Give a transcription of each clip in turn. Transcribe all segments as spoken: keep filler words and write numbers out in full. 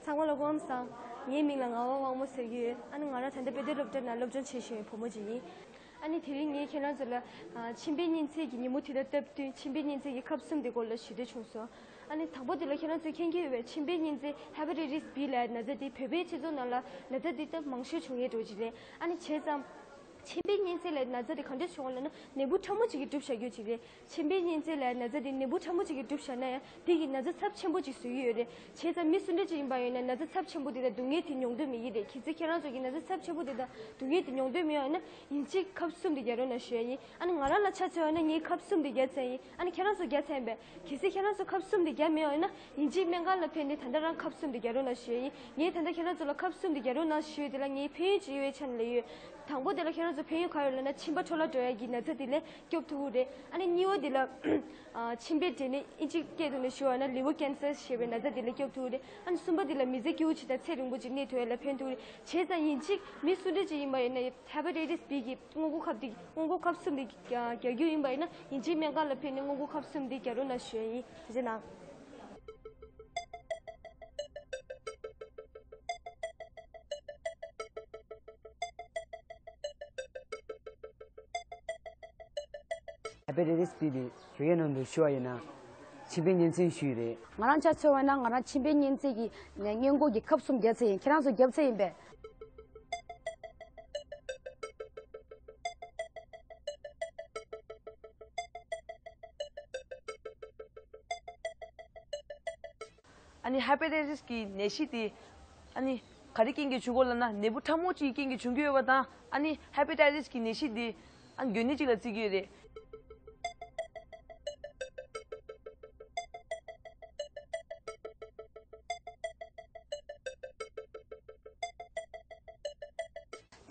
ཚང་མ་ལ་སྐུ་ཁམས་བཟང་། ངའི་མིང་ལ་ངག་དབང་དབང་མོ་ཟེར་གྱི་ཡོད། ཨ་ནི་ང་རང་ད་ལྟ་དཔེ་དེབ་སློབ་གྲྭ་ནང་སློབ་སྦྱོང་བྱེད་བཞིན་པའི་བུ་མོ་ཅིག་ཡིན། ཨ་ནི་དེ་རིང་ངས་ཁྱེད་རང་ཚོ་ལ་ཨ་མཆིན་པའི་གཉན་ཚད་ཀྱི་ཉིན་མོ་དེ་དང་སྟབས་བསྟུན། མཆིན་པའི་གཉན་ཚད་ཀྱི་ཁབ་གསུམ་དེ་སྐོར་ལ་ཞུ་འདོད་བྱུང་སོང་། ཨ་ནི་དང་པོ་དེ་ལ་ཁྱེད་རང་ཚོས་མཁྱེན་གྱི་ཡོད་པའི་མཆིན་པའི་གཉན་ཚད་Hepatitis B ལབ་ན་ཚ་དེ་བོད་པའི་སྤྱི་ཚོགས་ནང་ལ་ན་ཚ་དེ་ད་མང་ཤོས་བྱུང་ཡས་འགྲོ་གི་རེད། ཨ་ནི་བྱས་ཙང་། མཆིན་པའི་གཉན་ཚད་ལབ་ན་ཚ་དེ་ག་འདྲས་བྱུང་བ་ལབ་ན་ནད་འབུ་ཕྲ་མོ་ཅིག་གིས་གྲུབ་བཞག་རྒྱུ་ཅིག་རེད། མཆིན་པའི་གཉན་ཚད་ལབ་ན་ཚ་དེ་ནད་འབུ་ཕྲ་མོ་ཅིག་གིས་གྲུབ་བཞག་ན་ཡང་དེ་གིས་ན་ཚ་ཚབས་ཆེན་པོ་ཅིག་བཟོ་གི་ཡོད་རེད། བྱས་ཙང་མི་སུ་འདྲ་ཅིག་ཡིན་པ་ཡིན་ན་ན་ཚ་ཚབས་ཆེན་པོ་དེ་དང་སྡུག་བསྔལ་དེ་མྱོང་འདོད་མེད་ཀྱི་རེད། གལ་སྲིད་ཁྱེད་རང་ཚོ་གིས་ན་ཚ་ཚབས་ཆེན་པོ་དེ་དང་སྡུག་བསྔལ་དེ་མྱོང་འདོད་མེད་པ་ཡིན་ན་ཡིན་གཅིག་ཁབ་གསུམ་དེ་རྒྱག་རོགས་གནང་ཞུ་ཡ་ཡིན། ཨ་ནི་ང་རང་ལ་ཆ་མཚོན་པ་ན་ངས་ཁབ་གསུམ་དེ་བརྒྱབ་ཚར་ཡིན། ཨ་ནི་ཁྱེད་རང་ཚོ་བརྒྱབ་ཚར་ཡིན་པས། གལ་སྲིད་ཁྱེད་རང་ཚོ་ཁབ་གསུམ་དེ་བརྒྱབ་མེད་པ་ཡིན་ན་ཡིན་གཅིག་སྨན་ཁང་ལ་ཕེབས་ནས་ད་ལྟ་རང་ཁབ་གསུམ་དེ་རྒྱག་རོགས་གནང་ཞུ་ཡ་ཡིན། ངས་ད་ལྟ་ཁྱེད་རང་ཚོ་ལ་ཁབ་གསུམ་དེ་རྒྱག་རོགས་གནང་ཞུ་ཡ་དེ་ལ་ངའི་ཕན་ཡོན་ཅིག་ཡོད་པའི་ཆ་ནས་ལབ་ཡོད། དང་པོ་དེ་ལ་ཁྱེད་རང་ཚོ་ཕན་ཡོན་ག་ཡོད་ལབ་ན་མཆིན་པ་འཕྲོ་བརླག་འགྲོ་ཡ་གི་ན་ཚ་དེ་ལས་སྐྱོབ་ཐུབ་ཀྱི་རེད། ཨ་ནི་གཉིས་པ་དེ་ལ་ཨ་མཆིན་པའི་འབྲས་ནད་ཨིན་ཇིའི་སྐད་དུ་ནས་ཞུ་བ་ན་liver cancer ཞེས་པའི་ན་ཚ་དེ་ལས་སྐྱོབ་ཐུབ་ཀྱི་རེད། ཨ་ནི་གསུམ་པ་དེ་ལ་མི་ཚེ་སྐྱིད་པོ་ཅིག་དང་ཚེ་རིང་པོ་ཅིག་གནས་ཐུབ་ཡ་ལ་ཕན་ཐོགས་ཀྱི་རེད། བྱས་ཙང་ཡིན་གཅིག་མི་སུ་འདྲ་ཅིག་ཡིན་པ་ཡིན་ན་Hepatitis B གི་སྔོན་འགོག་ཁབ་དེ་སྔོན་འགོག་ཁབ་གསུམ་དེ་རྒྱག་རྒྱུ་ཡིན་པ་ཡིན་ན་ཡིན་གཅིག་སྨན་ཁང་ལ་ཕེབས་ནས་སྔོན་འགོག་ཁབ་གསུམ་དེ་རྒྱག་རོགས་གནང་ཞུ་ཡ་ཡིན། ཐུགས་རྗེ་གནང་། Hepatitis B དེ་ཞུ་ཡས་ནང་དུ་ཞུ་བ་ཡིན་ན་མཆིན་པའི་གཉན་ཚད་ཞུ་ཡི་རེད། ང་རང་ཆ་མཚོན་པ་ན་ང་རང་མཆིན་པའི་གཉན་ཚད་ཀྱི་སྔོན་འགོག་གི་ཁབ་གསུམ་བརྒྱབ་ཚར་ཡིན། ཁྱེད་རང་ཚོ་བརྒྱབ་ཚར་ཡིན་པས། ཨ་ནི་Hepatitis གི་ནད་གཞི་དེ་ཨ་ནི་ག་རེ་རྐྱེན་གྱིས་བྱུང་གོ་ལབ་ན་ནད་འབུ་ཕྲ་མོ་གཅིག་རྐྱེན་གྱིས་བྱུང་གི་ཡོད་པ་དང་། ཨ་ནི་Hepatitis གི་ནད་གཞི་དེ་ཨ་ནི་འགོས་ནད་ཅིག་ལ་བརྩི་གི་ཡོད་རེད།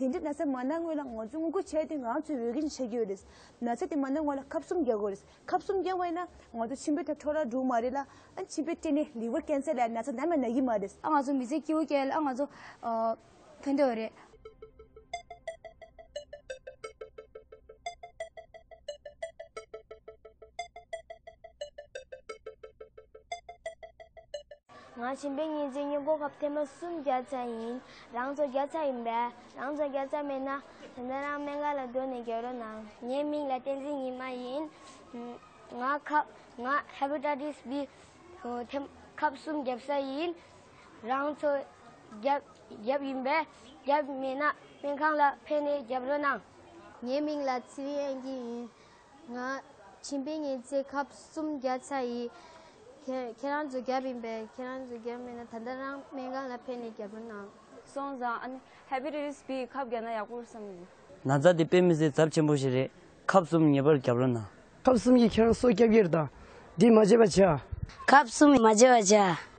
དེ་འདྲའི་ན་ཚ་མ་ན་སྔོན་ལ་ང་ཚོས་སྔོན་འགོག་བྱས་ཏེ་ང་ཚོའི་འོས་འགན་ཆགས་ཀྱི་ཡོད་རེད། ན་ཚ་དེ་མ་ན་སྔོན་ལ་ཁབ་གསུམ་རྒྱག་དགོས་རེད། ཁབ་གསུམ་རྒྱག་པ་ཡིན་ན་ང་ཚོ་མཆིན་པའི་ཐོག་འཕྲོ་བརླག་འགྲོ་གི་མ་རེད་ལ། ཨ་མཆིན་པའི་འབྲས་ནད་liver cancer ལ་ན་ཚ་ནམ་ཡང་ན་གི་མ་རེད། ཨ་ང་ཚོ་མི་ཚེ་སྐྱིད་པོ་སྐྱེལ་ལ་ཨ་ང་ཚོ་ཨ་ཕན་ཐོགས་རེད། ང་མཆིན་པའི་གཉན་ཚད་སྔོན་འགོག་ཁབ་ཐེངས་མ་གསུམ་བརྒྱབ་ཚར་ཡིན། རང་ཚོ་བརྒྱབ་ཚར་ཡིན་པས། རང་ཚོ་བརྒྱབ་ཚར་མེད་ན་ད་ལྟ་རང་སྨན་ཁང་ལ་འགྲོ་ནས་རྒྱག་རོགས་གནང་། ངའི་མིང་ལ་བསྟན་འཛིན་ཉི་མ་ཡིན། ང་ཁབ་ང་Hepatitis B ཐེངས་ཁབ་གསུམ་བརྒྱབ་ཚར་ཡིན། རང་ཚོ་བརྒྱབ་བརྒྱབ་ཡིན་པས། བརྒྱབ་མེད་ན་སྨན་ཁང་ལ་ཕེབས་ནས་རྒྱག་རོགས་གནང་། ངའི་མིང་ལ་ཚེ་རིང་དབྱངས་སྐྱིད་ཡིན། ང་མཆིན་པའི་གཉན་ཚད་ཁབ་གསུམ་བརྒྱབ་ཚར་ཡིན། ཁྱེད་ཁྱེད་རང་ཚོ་བརྒྱབ་ཡིན་པས། ཁྱེད་རང་ཚོ་བརྒྱབ་མེད་ན་ད་ལྟ་རང་སྨན་ཁང་ལ་ཕེབས་ནས་རྒྱག་རོགས་གནང་། སོང་ཙང་ཨ་ནི་Hepatitis B ཁབ་བརྒྱབ་ན་ཡག་པོ་རེད་བསམ་གྱི་འདུག་ན་ཚ་དེ་དཔེ་མི་སྲིད་ཚབས་ཆེན་པོ་ཞིག་རེད། ཁབ་གསུམ་ངེས་པར་རྒྱག་རོགས་གནང་། ཁབ་གསུམ་གྱིས་ཁྱེད་རང་སྲོག་སྐྱོབ་ཀྱི་རེད་ད། འདི་མ་བརྗེད་པ་བྱ། ཁབ་གསུམ་མ་བརྗེད་པ་བྱ།